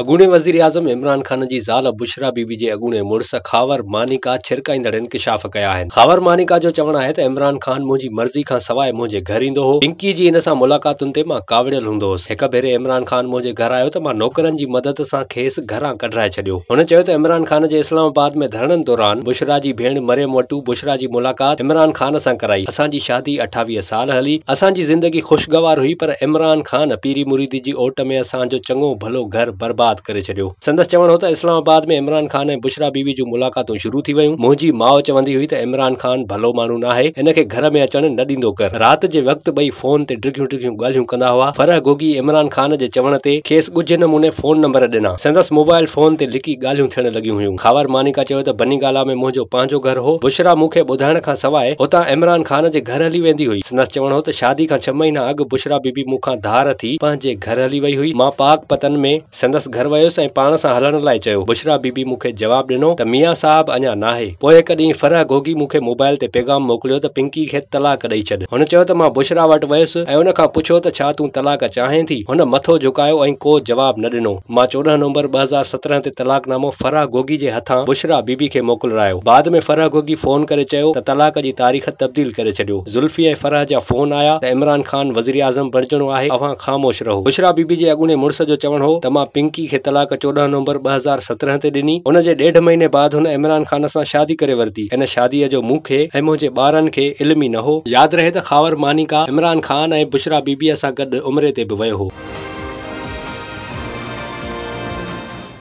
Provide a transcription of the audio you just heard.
اڳوڻي وزيراعظم عمران خان جي زال بشريٰ بي بي جي اڳوڻي مڙس خاور مانيڪا ڇرڪائيندڙ انڪشاف ڪيا آهن. خاور مانيڪا جو چوڻ آهي ته عمران خان منهنجي مرضي کان سواء منهنجي گهر ايندو هو، پنڪي جي هن سان ملاقاتن تي مان ڪاوڙيل هوندو هوس. هڪ ڀيري عمران خان منهنجي گهر آيو ته مان نوڪرن جي مدد سان کيس گهران ڪڍرائي ڇڏيو. هن چيو ته عمران خان جي اسلام آباد ۾ ڌرڻن دوران بشريٰ جي ڀيڻ مريم وٽو بشريٰ جي ملاقات عمران خان سان ڪرائي، اسان جي شادي 28 سال هلي، اسان جي زندگي خوشگوار هئي پر عمران خان پيري مريدي جي اوٽ ۾ اسان جو چڱو ڀلو گهر برباد ڪري ڇڏيو. سندس چوڻ هو ته اسلام آباد ۾ عمران خان ۽ بشريٰ بي بي جون ملاقاتون شروع ٿي ويون، منهنجي ماء چوندي هئي ته عمران خان ڀلو ماڻهو ناهي، هن کي گهر ۾ اچڻ نه ڏيندو ڪر. رات جي وقت ٻئي فون تي ڊگهيون ڊگهيون ڳالهيون ڪندا هئا. فرح گوگي عمران خان جي چوڻ تي کيس ڳجهي نموني فون نمبر ڏنا. سندس موبائل فون تي لڪي ڳالهيون ٿيڻ لڳيون هيون. خاور مانيڪا چيو ته بني گالا ۾ منهنجو پنهنجو گهر هو، بشريٰ مون کي ٻڌائڻ کان سواء اتان عمران خان جي گهر هلي ويندي هئي. سندس چوڻ هو ته شادي کان ڇهه مهينا اڳ بشريٰ بي بي مون کان ڌار ٿي پنهنجي گهر هلي وئي هئي، مان پاڪ پتن ۾ سندس گهر ويس ۽ پاڻ سان هلڻ لاء چيو. بشريٰ بي بي مون کي جواب ڏنو ته ميان صاحب اڃا ناهي. پوء هڪ ڏينهن فرح گوگي مون کي موبائل تي پيغام موڪليو ته پنڪي کي طلاق ڏئي ڇڏ. هن چيو ته مان بشريٰ وٽ ويس ۽ ان کان پڇيو ته ڇا تون طلاق چاهين ٿي؟ هن مٿو جهڪايو ۽ ڪو جواب نه ڏنو. مان 14 نومبر 2017 تي طلاق نامو فرح گوگي جي هٿان بشريٰ بي بي کي موڪلرايو. بعد ۾ فرح گوگي فون ڪري چيو ته طلاق جي تاريخ تبديل ڪري ڇڏيو. زلفي ۽ فرح جا فون آيا ته عمران خان وزيراعظم بڻجڻو آهي، اوهان خاموش رهو. بشريٰ بي بي جي اڳوڻي مڙس جو چوڻ هو ته مان پنڪي کي طلاق 14 نومبر 2017 تي ڏني، ان جي ڏيڍ مهيني بعد هن عمران خان سان شادي ڪري ورتي، ان شاديء جو مون کي ۽ منهنجي ٻارن کي علم ئي نه هو. ياد رهي ته خاور مانيڪا عمران خان ۽ بشريٰ بي بيء سان گڏ عمري تي به ويو هو.